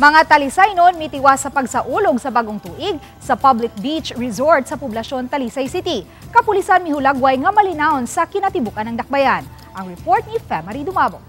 Mga Talisaynon mitiwas sa pagsaulog sa bagong tuig sa Public Beach Resort sa poblasyon Talisay City. Kapulisan mihulagway nga malinawon sa kinatibukan ng dakbayan. Ang report ni Femary Dumabo.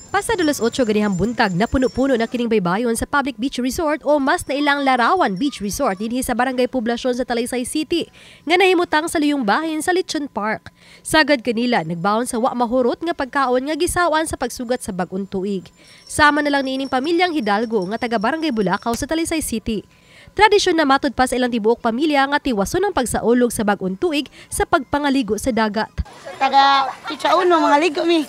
Pasado alas 8 ganihang buntag na puno-puno na kining baybayon sa Public Beach Resort o mas na ilang Larawan Beach Resort dinhi sa Barangay Poblasyon sa Talisay City nga nahimutang sa luyong bahin sa Lechon Park. Sagad kanila nagbaon sa wa mahurot nga pagkaon nga gisawan sa pagsugat sa bag-ong tuig. Sama na lang niining pamilyang Hidalgo nga taga Barangay Bulacau sa Talisay City. Tradisyon na matud pa sa ilang tibuok pamilya nga tiwason ang pagsaulog sa bag-ong tuig sa pagpangaligo sa dagat. Taga Pitsa uno, mga ligo mi.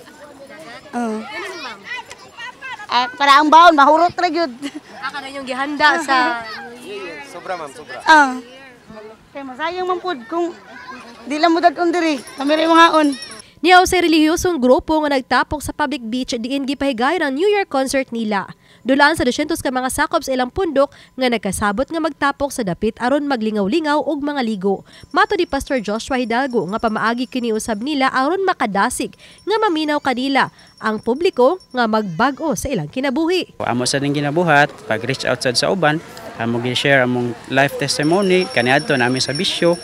Para ang baon, mahurot ra gyud. Aka na yung gihanda sa Sobra, ma'am, sobra. Kay masayang man pud kung di lang mo dad-on diri. Kami rin mga on. Niyaw sa relihiyosong grupo nga nagtapok sa public beach diin gipahigayon ang New Year concert nila. Dulaan sa 200 ka mga sakop sa ilang pundok nga nagkasabot nga magtapok sa dapit aron maglingaw-lingaw og mga ligo. Mato ni Pastor Joshua Hidalgo nga pamaagi kini usab nila aron makadasig nga maminaw kanila ang publiko nga magbag-o sa ilang kinabuhi. Amo sa ning ginabuhat, pag reach out sad sa uban, amo gi-share among life testimony kaniadto nami sa bisyo,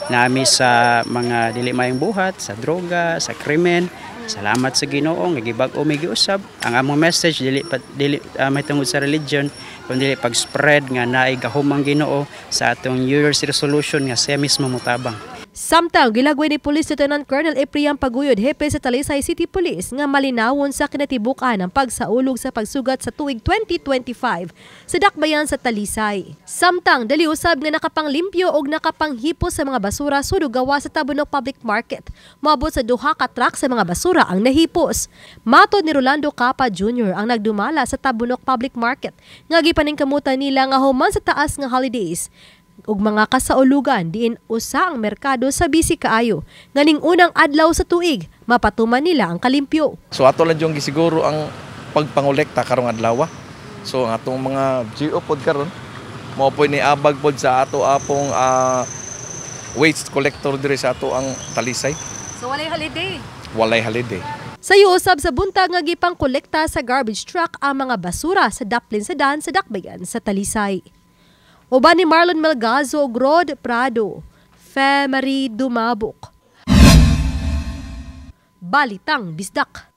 nami sa mga dili maayong buhat, sa droga, sa krimen. Salamat sa Ginoo nga gibag-o mi giusab. Ang among message dili pa, dili mahitungod sa religion, kundi pag-spread nga naay gahom ang Ginoo sa atong New Year's resolution nga siya mismo motabang. Samtang gilagway ni Police Lieutenant Colonel Epriam Paguyod, hepe sa Talisay City Police, nga malinawon sa kinatibukan ang pagsaulog sa pagsugat sa tuig 2025 sa dakbayan sa Talisay. Samtang dali usab nga nakapanglimpyo og nakapanghipos sa mga basura sulod gawa sa Tabunok Public Market. Moabot sa 2 ka truck sa mga basura ang nahipos. Matod ni Rolando Capa Jr., ang nagdumala sa Tabunok Public Market, nga gipaningkamutan nila nga human sa taas nga holidays ug mga kasaulugan diin usa ang merkado sa busy kaayo nganing unang adlaw sa tuig mapatuman nila ang kalimpyo. So ato lang yung gisiguro ang pagpangolekta karong adlaw. So ang atong mga GO pod karon mao po'y niabag pod sa ato apong waste collector diri sa ato ang Talisay. So walay holiday. Walay holiday. Sa usab sa buntag nga gipangkolekta sa garbage truck ang mga basura sa Daplin sa Dan sa Dakbayan sa Talisay. Uban ni Marlon Melgazo ug Rod Prado, Femary Dumabok. Balitang Bisdak.